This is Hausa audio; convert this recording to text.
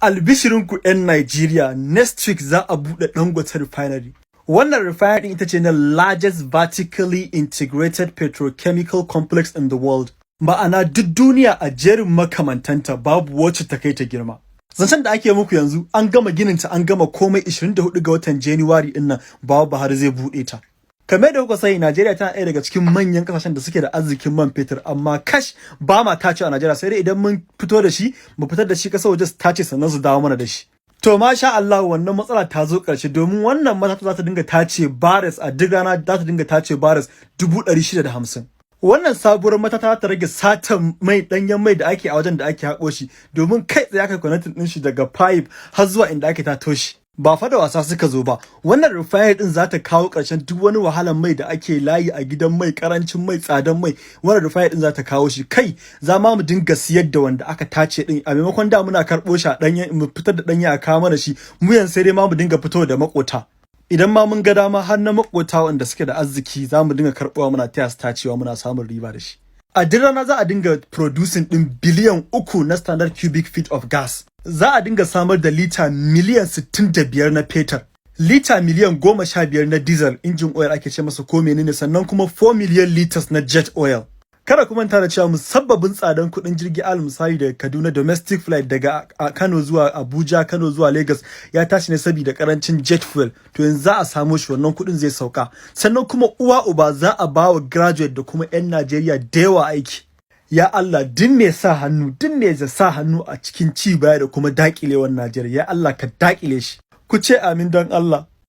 Albishirinku 'yan Najeriya, next week za a buɗe Dangote Refinery. Wannan refinery ita ce na largest vertically integrated petrochemical complex in the world. Ma'ana, duk duniya a jerin makamantanta babu wacce ta kai ta girma. Zancen da ake muku yanzu, an gama gininta, an gama komai. 24 ga watan January din nan Baba Buhari zai buɗe ta. Kamar da kuka sani, Najeriya tana ɗaya daga cikin manyan kasashen da suke da arzikin man fetur, amma kash, ba ma tace a Najeriya, sai dai idan mun fito da shi, mu fitar da shi ƙasar waje su tace, sannan su dawo mana da shi. To, masha Allah, wannan matsala ta zo ƙarshe, domin wannan matata za ta dinga tace barrels a duk rana, za ta dinga tace barrels 650,000. Wannan sabuwar matata ta rage satan mai, ɗanyen mai da ake a wajen da ake haƙo shi, domin kai tsaye aka connecting ɗin shi daga pipe har zuwa inda ake tato shi. Ba fa da wasa suka zo ba. Wannan refinery din za ta kawo ƙarshen duk wani wahalan mai da ake layi a gidan mai, karancin mai, tsadan mai. Wannan refinery din za ta kawo shi. Kai, za ma mu dinga siyar da wanda aka tace din. A maimakon da muna karɓo shi a ɗanye, mu fitar da ɗanye a kawo mana shi, mu yanzu sai dai ma mu dinga fito da makota. Idan ma mun ga dama, har na makota wanda suke da arziki za mu dinga karɓowa, muna taya su tacewa, muna samun riba da shi. A duk rana za a dinga producing din biliyan 3 na standard cubic feet of gas. Za a dinga samar da lita miliyan 65 na fetur, lita miliyan 15 na diesel, engine oil ake ce masa ko menene, sannan kuma 4 million liters na jet oil. Kada ku manta da cewa musabbabin tsadan kuɗin jirgi, al misali daga Kaduna, domestic flight daga Kano zuwa Abuja, Kano zuwa Lagos, ya tashi ne saboda karancin jet fuel. To, yanzu za a samo shi, wannan kuɗin zai sauka. Sannan kuma, uwa uba, za a ba wa graduate da kuma 'yan Najeriya da yawa aiki. Ya Allah, duk mai sa hannu, duk mai sa hannu a cikin ci baya da kuma dakilewar Najeriya, ya Allah ka dakile shi. Ku ce amin don Allah.